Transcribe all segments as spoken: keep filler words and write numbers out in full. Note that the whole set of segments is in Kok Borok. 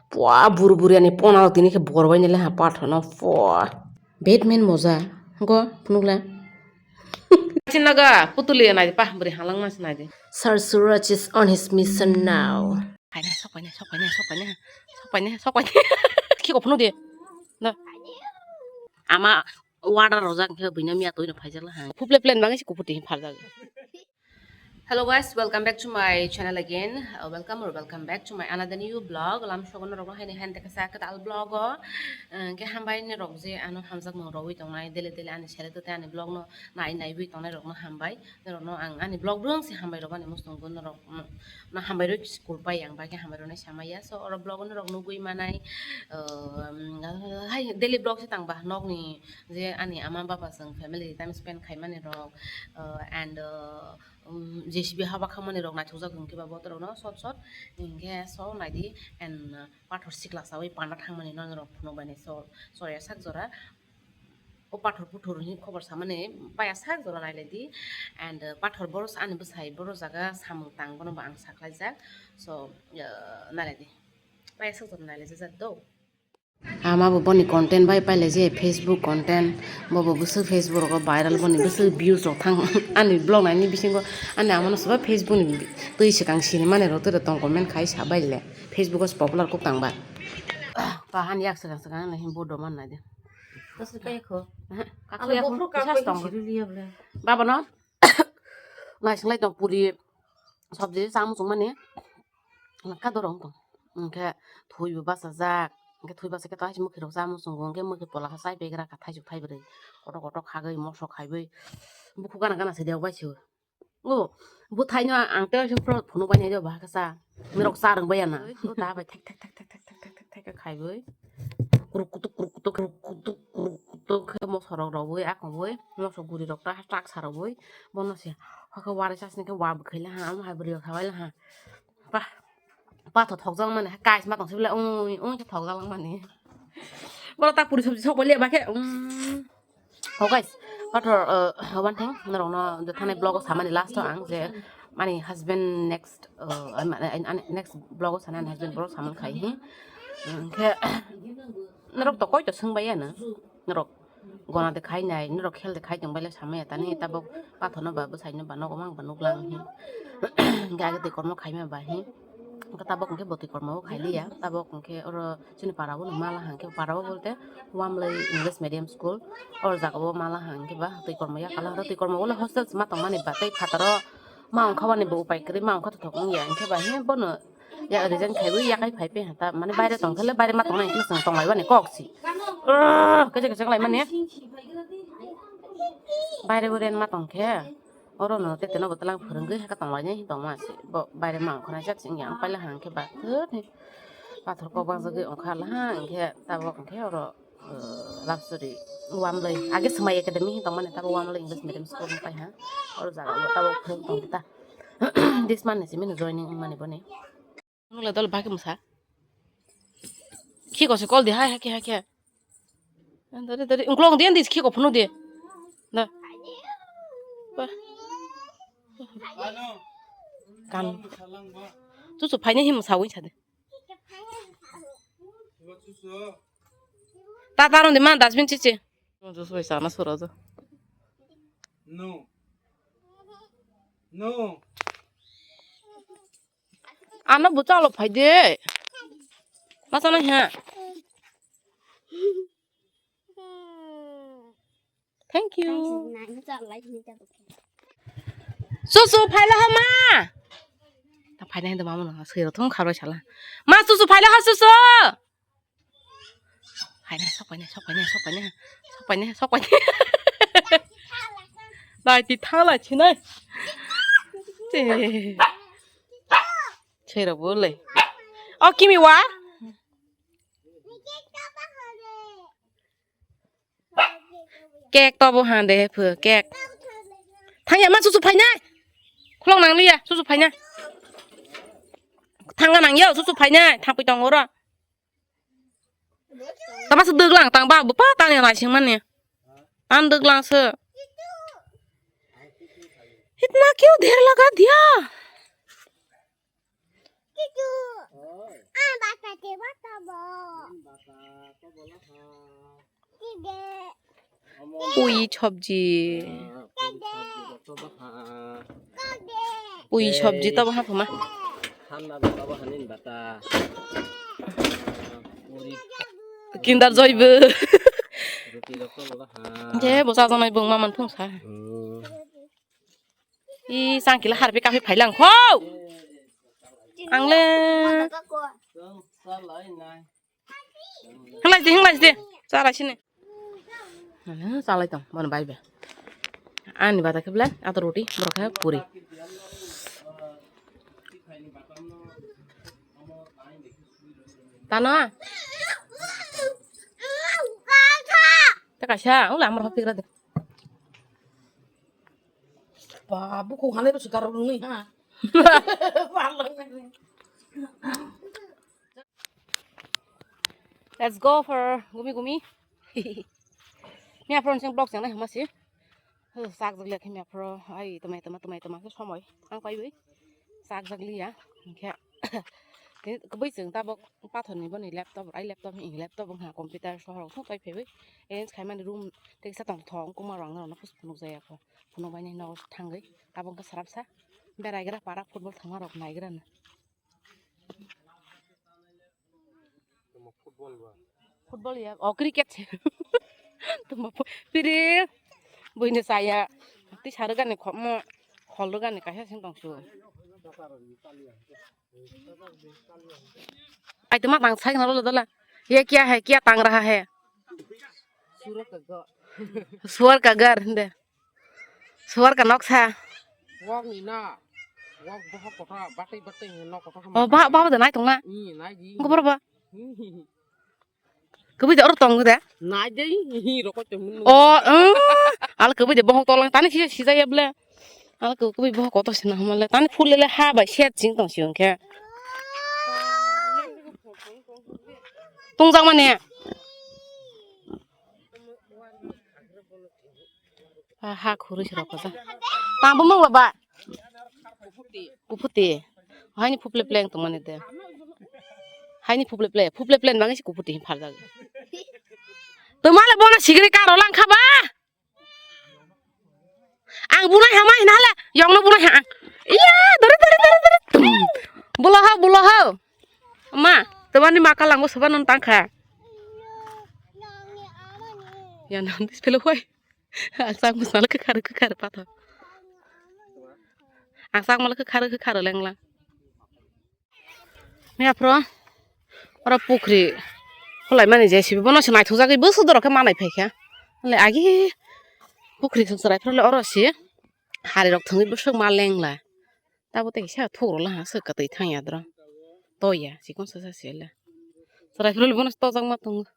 Pua buru buru ani pona tini khe bor bai nile ha pathono pua. Batman moja go phunukla. Sinaga putuli nai pa bri halangma sinai di. Sir Suraj is on his mission now. Phaina, sok phaina, sok phaina, sok phaina, sok phaina, sok phaina. Khiko phunu de. Na. Ama order rojak khe buino miya toino phaijak la ha. Phuple plan bangi si kuputi pharjak. Hello guys, welcome back to my channel again. Uh, welcome or welcome back to my another new vlog. Lam sogo norok no haini haini kasa kwtal vlog o. Uh, ke hambai ni rok je ano hamjak mung rogwi tongnai daily daily ani sere to ani vlog no nai nai wi tongnai rok no hambai. Norok no ang ani vlog rung si hambai rok ani mustung gun norok no hambai rok school pai ang bai ke hambai rok nai samaya. So oro vlog norok nugwi manai. Uh, hai daily vlog se tang ba nok ni je ani ama baba jeng family time spend khai mani rok. Uh, and uh, um, J C B haba khamani rok naithokjak hinkhe ba botorok no sot sot hinkhe so naidi and uh, pathor sikla sawi panda thangmani no norok phunuk bai nai so soya sak jora o pathor puthor hin khobor samani paya sak jora nailaidi and uh, pathor boros ani bwsai boro jaga samung tang bono bo ang saklaijak so uh, nailaidi paya sak jora nailaijak do. Ama bo boni content bai pailai je Facebook content, bo bo bwswk Facebook rogo viral boni bwswk views rok thang ani vlog naini bisingo ani ama no soba Facebook ni twi swkang sinimani rok twi rok tong comment khai sa bai le Facebook o popular kok tang bai. Pahan yak swkang swkang ani hin bodo man nai de. Kasu kai kho. Kasu yak kho. Baba no naising lai tong puri. Sabji chamung chungmani ka dorong tong. Hwnkhe thwibo bachajak. Hwnkhe thwi bachakhe to haisi mwkhwirok chamung chungo. Hwnkhe mwkhwi pola khe chai begra kha thaisuk thaibrwi. Kotok kotok khagwi mosok khaiwi. Bukhuk gana gana se deo bai se. O bwthaino ang tei phunuk bai nai do bahai khe cha. Norok cha rwng bai ya na. O da bai thek thek thek thek khe khaiwi. Kruk kutuk kruk kutuk kruk kutuk kruk kutuk khe mosok rok rwui akongwi mosok guri rok ta tak sa rwui bono se hakhe warai sasni khe wa bwkhai laha omo hai bwrwi rok sabai laha pa pathor thokjak mani kais ma tong sibole oi oi khe thokjak mani boro ta puri sabji sok bai le ba khe um. Oh guys, pathor, uh, one thing, norokno the thani vlog o samani last o ang je ani husband next, uh, ani, ani, ani next vlog o sani ani husband borok samani khai hi. Hwnkhe norok to koi to swng bai ya no. Norok gona de khai nai, norok khel de khai tong bai le samaya tani tabok pathor no ba bwsai no ba nogo mang ba nuklang hi. Hwnkhe age twi kormo khai ma ba hi. Hwnkhe tabok hwnkhe bo twi kormo o khai li ya. Tabok hwnkhe oro chini para o no mala hwnkhe para o bolte Wamlai English Medium School. Or jaga o mala hwnkhe ba twi kormo ya kala hwnkhe twi kormo ulo hostel se ma tong mani ba tei phataro ma ongkha bani bo upai kwrwi ma ongkha thok wng ya hwnkhe ba hi bono ya resign khaiwi yakai phai pe hata mani baire tong khe le baire ma tong nai hwnkhe chwng tong lai bani kok si. Kechek kechek lai mani baire bo ren ma tong khe. Oro no tete no bwtwlang phwrwngwi haka tonglainai tongma se bo baire ma ongkhornai jak se wngya ang paila hang khe ba thwk pathor kok bangjagwi ongkha laha hwnkhe tabok hwnkhe oro love story Wamlai age Swmai Academy hin tongmani tabok Wamlai English Medium School wng paiha oro jaga o tabok phwrwng tong ta this month ni simi no joining wngmani boni. Nukle dol bhagi mwsa. Khiko se kol di hai hakhe hakhe. Dori dori ungklong di andi khiko phunu di. Da. Ba. Kan. Chuchu phaini him sawi sade. Ta taron di man dustbin chichi. Chuchu bai sana sura jo. No. No. Ano bo chalo phai de. Ma chana ha. Thank you. Su su phaila ha ma. Ta phaina hin da mama no sui ro thung kharoi sala. Ma su su phaila ha su su. Phaina sok phaina sok phaina sok phaina sok phaina sok phaina. Dai ti thala chinai. Che. Che ro bole. O kimi wa. Kek to bo han de phu kek. Thangya ma chuchu phainai. Khulong nang liya chuchu phainai. Thangga nang yo chuchu phainai thangpui tong oro. Tama se dwglang tang ba bo pa tang ya naising mani. An dwglang se. Itna kyun der laga diya? Pui sabji. Pui sabji tabo ha phuma. Kinder Joy bo. Je bo chajaknai bung ma man phung sa. I changkila harbi kaphai phailang kho. Angle. Hinglai di, hinglai di. Chalai sini. Ano chalai tong, mano bai be. Ani bata khe belai, ato roti, borok khe puri. Tano? Te kaisa, ula amar hopik ra de. Ba, buku hane to sikar rungni ha. Let's go for gumi gumi. Miya phoro sing vlog chang nai hama si. Sak jak liya khe miya phoro ai tama tama tama tama khe somoi ang pai bai. Sak jak liya. Khe khe koboi chwng tabok pathor ni boni laptop ai laptop ni laptop wngkha computer sohor thok pai phaiwi arrange khaimani room teksa tong thok kuma rang rang no phus phunuk jaya kho phunuk bai no thangwi tabok khe sarap sa berai gra para football thangma rok nai gra no. Football ya, oh, cricket se. Tuma pho-, piri buini chaya. Twi sarwgani khokmo kholrwgani kaisa sing tong su. Ai tuma tang sai na lo dola. Ye kya hai, kya tang raha hai? Suar ka ghar, hinde. Suar ka noksa. Wak ni na. Wak bohok kotha, batai batai ni nok kotha. Oh, ba, ba, ba, nai tong na. Ni nai di. Gobor ba. Ni. Kubui de oro tong de. Nai de, hi, hi, rokot te mun. Oh, eh. Al kubui de bohok tolang tani sija sija ya ble. Al kubui bohok koto sina hamale. Tani phul lele ha bai set jing tong si hwnkhe. Tong jang mane. Ha, ha khurui se rok kacha. Tang bo mung ba? Kuputi. Haini phuple pleng tong mani de. Haini phuple ple, phuple pleng bangi si kuputi hin pharjak. Tong male bono sigri karo lang kha ba? Ang bunai ha mai nale, yong no bunai ha. Iya, dori, dori, dori, dori. Tum. Bulo ho, bulo ho. Ma, tong mani ma kalang bo soba non tang kha. Ya non dis pelo hoi. Ang sak mosala kwkhar kwkhar pathor. Ang sak mala kwkhar kwkhar lenglang. Miya phro oro pukhri khulai mani J C B bono se naithok jagwi bwswk dorok khe manai phaikha. Le agi pukhri song chwrai phro le oro se hari rok thwngwi bwswk ma lengla. Tabo tei kisa thuk rwla ha swk kwtwi thang ya doro. Toya chikon sa sa se le. Chwrai phro le bono tojak ma tongo.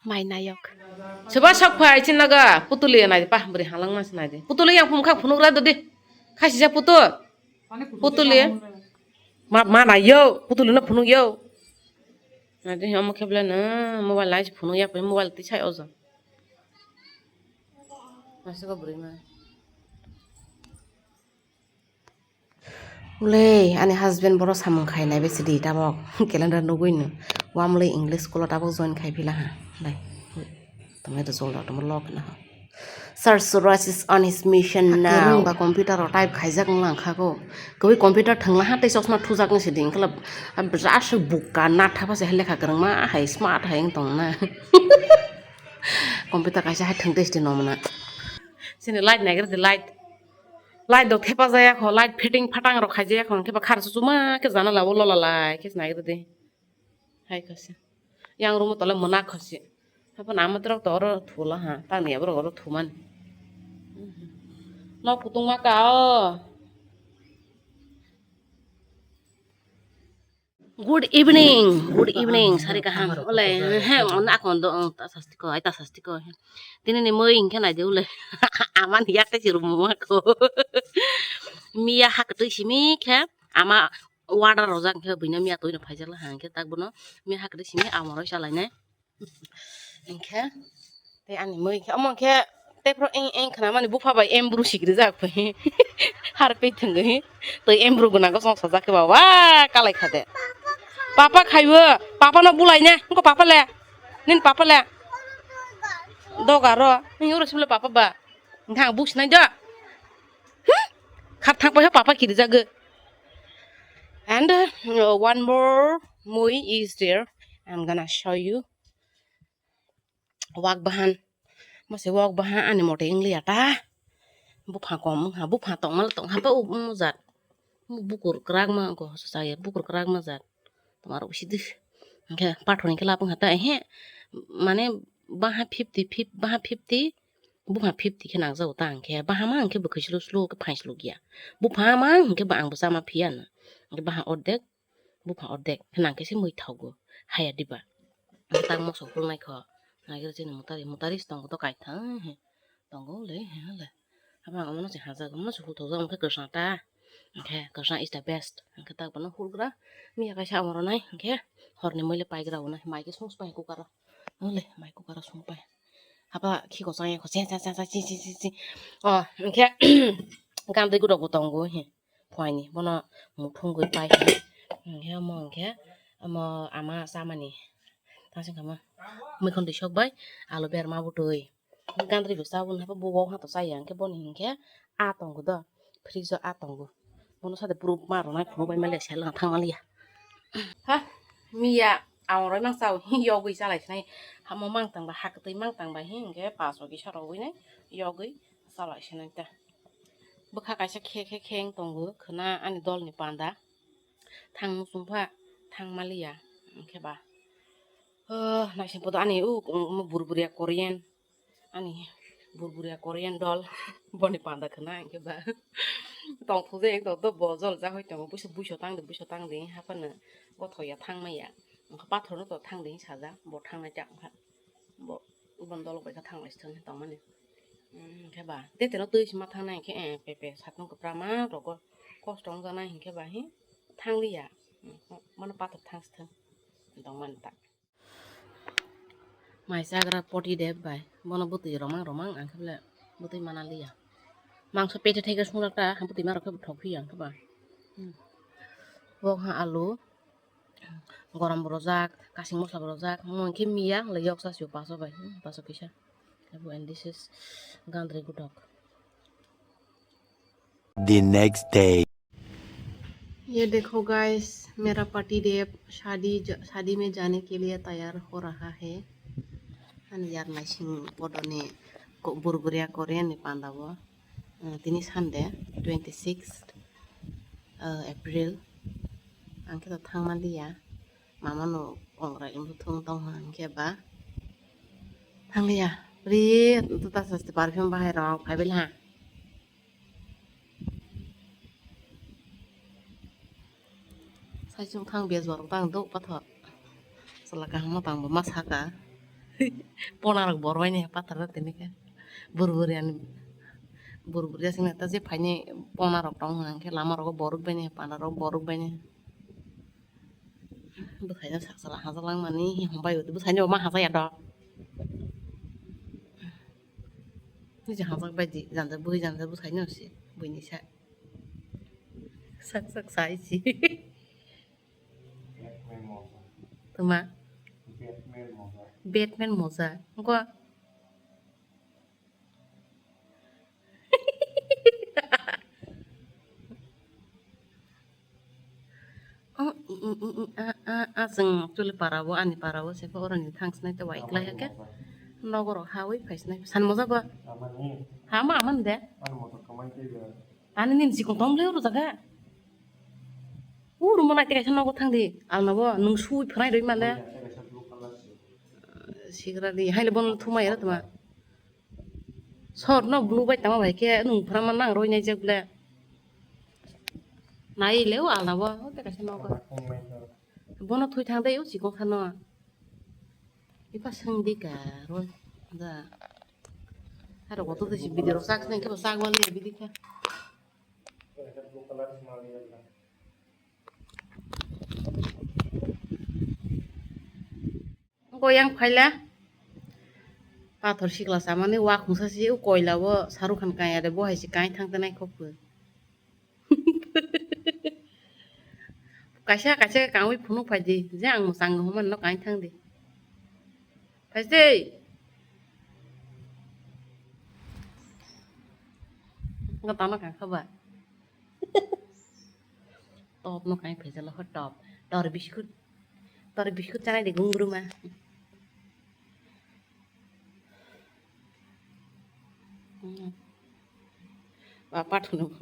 Mai nayok. Soba sok phai chin laga putuli nai pa bwrwi halangma se nai di. Putuli yang phum kha phunuk ra dodi. Khasijak putul. Putuli. Ma, ma nayo. Putuli no phunuk yo. Nai di omo khe ble no mobile nai phunuk ya mobile ti sai ojo. Masuk bwrwi ma. Ulei, ani husband boro samung khai nai besi di tabok calendar nugui no. Wamlei English school o tabok join khai phi laha. Lai. Tamo result rok tamo log na. Sir Suraj is on his mission now. Ba computer o type khaijak wng lang kha go. Kwi computer thwng laha tei chosma thujak wng si di. Wngkhe just buka na thapa se lekha kwrwngma hai smart hai wng tong na. Computer kaisa hai thwng tei si di no mona. Sini light naigra di light. Light dok thepa jaya kho, light fitting phatang rok khai jaya kho, hwnkhe ba khar chuchuma khe jana labo lola lai khe nai rwdi. Hai kho se. Yang room tole mona kho se. Hapo nama trok to oro thula ha, tang ni aborok oro thumani. Nok kutung ma ka o. Good evening, good evening, sari kaham. Ole, he, on akon do, ta sasti ko, ai ta sasti ko. Tini ni moi ingkhe nai de ule. Aman yak te chiru mo ko. Miya hak tui simi khe, ama water rojak khe, buino miya tui no phaijak la hang khe, tak bono miya hak tui simi ama roi salai nai. Hinkhe tei ani mui khe omo khe tei phro eng eng khna mani bupha bai embru sikri jak phai harpi thwngwi tei embru gwnang khe chwng sajak khe ba wa kalai kha de. Papa khaibo, papa no bulai ne, engko papa le, nin papa le. Doga ro, ning oro sibole papa ba. Engkha ang buk sinai do. Hmm? Khat thang paisa papa kiri jago. And uh, one more mui is there. I'm gonna show you. Wak bahan. Mase wak bahan ani mote ingliya ta. Bupha kom wngkha, bupha tongma tongkha pa o mujat. Bukur kwrak ma go saya, bukur kwrak ma jat. Tongma rok sidi. Hingke pathor ni khe lapung kha ta he. Mane baha fifty, fif-, baha fifty, bupha fifty khe nangjago ta hingke. Baha ma hingke bwkhwi slu slu khe phai slu giya. Bupha ma hingke ba ang bo chama phiya no. Hingke baha ordek, bupha ordek. Nang khe se mui thogo. Haya diba. Hingke tak moso hul nai kho. Nai khe chini mutari, mutari se tongo to kai thang he. Tongo le, he le. Haba ang omono se hajak, omono se hul thokjak, hingke kwchang ta. Hingke kwchang is the best. Hingke tak bono hul gra. Miya kaisa amoro nai, hingke horni mui le pai gra o nai. Mai khe sung pai cooker o. Hole, mai cooker o sung pai. Haba khiko chang ya kho, se, se, se, se, si, si, si, si. O, hingke gandri gudok bo tongo he. Phuaini bono muthungwi pai khe. Hingkhe omo hingkhe omo ama chamani. Thangsing kama. Muikhon twi sok bai, alu berma bwtwi. Gandri bo chaboni haphai bo wok hato chaya hingkhe boni hingkhe a tongo do. Fridge o a tongo. Bono sade proof ma rwnai phunuk bai maliya sel thang maliya. Ha, miya ang roi mang chao, yogwi chalai sinai. Hamo mang tang ba, haktwi mang tang ba, hingkhe paso kisa rogwi nai, yogwi chalai sinai ta. Bwkha kaisa khe khe khe wng tongo, khwna ani dolni panda. Thang muchung pha, thang maliya, hingkhe ba. Oh, naising podo ani u, u, u, burburia Korean. Ani burburia Korean dol. Boni panda khwna hingkhe ba. Tong thuje ek dol do bo jol ja hoi tongo, buiso, buiso tang di, buiso tang di, haphano gothoya thang maya. Wngkha pathor no to thang di hinwi sajak, bo thang nai jak wngkha. Bo, boni dol bai kha thang lai sithwng tongmani. Hingkhe ba, tete no twi sima thang nai hingkhe, eh, pepe satung kwpra ma rogo kosto wngjaknai hingkhe ba hi thang liya. Mano pathor thang sithwng tongmani ta. Mai chagra poti de bai. Bono bwtwi romang romang ang khe bwtwi mana liya. Mangso pete theke sungrak ta, bwtwi ma rok khe thok phiya ang khe ba. Hmm. Wok ha alu, gorom bo rojak, kasing mosla bo rojak, mo hingkhe miya, le yok sa sio paso bai, hmm, paso kisa. Abo and this is gandri gudok. The next day. ये देखो गाइस, मेरा पति देव शादी ज-, शादी में जाने के लिए तैयार हो रहा है। Ani yar naising podoni ko-, burburia Korean ni panda bo. Eh, tini Sunday, twenty sixth, eh, April. Ang khe to thangma liya. Mama no ongrai wngwi thung tong hwnkhe ba. Thang liya. Ri, tuta saste perfume bahai rok phai bai ha. Sai chwng thang bej borok tang dok pathor. Chwla kaham ma tang bo ma saka. Pona rok bor bai ni pathor tini khe. Burburi ani, burburi aswk nai ta je phaini pona rok tong hwnkhe lama rogo borok bai ni, panda rok borok bai ni. Bwsai no sak sala hajak lang mani hi hom bai udi bwsai no ma hajak ya dok. Ni je hajak bai di janja bui janja bwsai no si bui ni sa. Sak sak sai si. Tuma. Batman moja. Batman moja. Ngko. Oh, i, i, i, i, a, a, a, chwng actually para o, ani para o, se pha oroni thang sinai te wai klai hake. Nogo rok ha wi phai sinai. San moja bo. Ha ma, aman de. Ani nini sikong tong le oro jaga. Uru mo nai te kaisa nogo thang di. Alna bo nung sui phrai roi male. Sigra di. Hai le bon thumai era tuma. Sor no blue bai tama bai khe nung phra ma nang roi nai jak ble. Nai le o alna bo. O te kaisa nogo. Bono thui thang dai o sikong khano. Ipa seng di ka roi. Da. Aro koto de si bidi rok sak seng khe bo sak wali bidi kha. Wngkha yang phaila pathor sikla chamani wakhungsa si o koila o Shahrukh Khan kanya de bo hai si kai thang tenai khok pho. Kaisa kaisa kangwi phunuk phaidi, je ang mwchang hwnmano kang thangdi. Phaidi. Ngo tamo kang kha ba? Top no kang phaijalo ho top. Tor biskut. Tor biskut chanai de gungruma. Ba pathunu.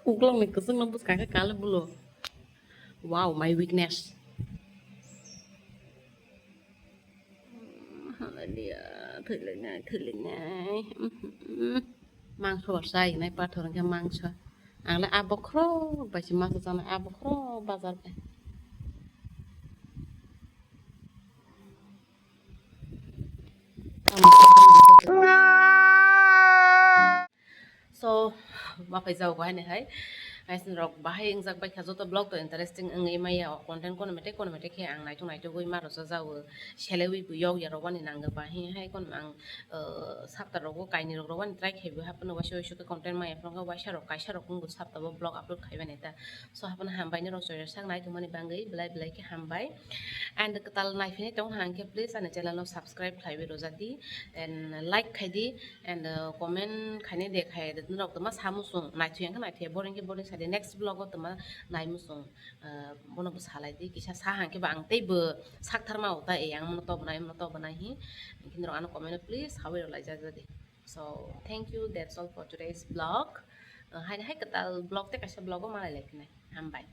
Uklok ni kusung no buskang khe kale bulo. Wow, my weakness. Hallelujah. Thwilainai, thwilainai. Mangso ba chai nai pathor hwnkhe mangso. Ang le a bokhorok bai se masa chanai, a bokhorok bazar bai. So, ma phai jao bahai ni hai. Hai sin rok bahai wngjak bai kha joto vlog to interesting wngwi maya o content kono mete kono mete khe ang naitok naitok wi ma rwsa jao. Selewi bo yok ya rok wani nang ba hi hai kono ang, uh, sapta rogo kaini rok rok wani try khai bo haphano waisa waisa khe content maya phano waisa rok kaisa rok wngbo sapta bo vlog upload khai bani ta. So haphano hambai ni rok joya sak nai tongmani bangwi belai belai khe hambai. And kwtal naiphini tong hang khe please ani channel no subscribe khlaiwi rwjak di, and like khai di, and, uh, comment khaini de khai norok tongma samu sung naithuya khe naithuya boring khe boring sadi next vlog o tongma naimu sung, uh, bono bo salai di kisa sa hang khe ba ang tei bo sak tharma o ta ei ang mono tobonai mono tobonai hi khe norok ano comment o please sawi rw lai jak di. So thank you, that's all for today's vlog. Uh, hai hai kwtal vlog tei kaisa vlog o malai lai khnai hambai.